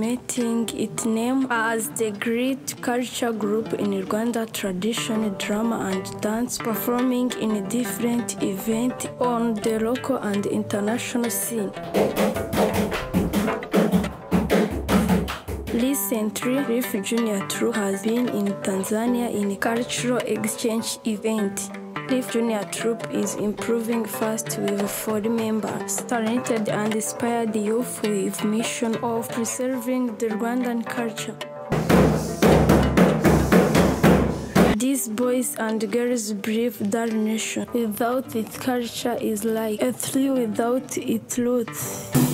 cementing its name as the great culture group in Rwanda tradition, drama and dance, performing in different events on the local and international scene. Recently, Leaf Junior Troupe has been in Tanzania in a cultural exchange event. Leaf Junior Troupe is improving fast with 40 members, talented and inspired youth with mission of preserving the Rwandan culture. These boys and girls breathe their nation. Without its culture is like a tree without its roots.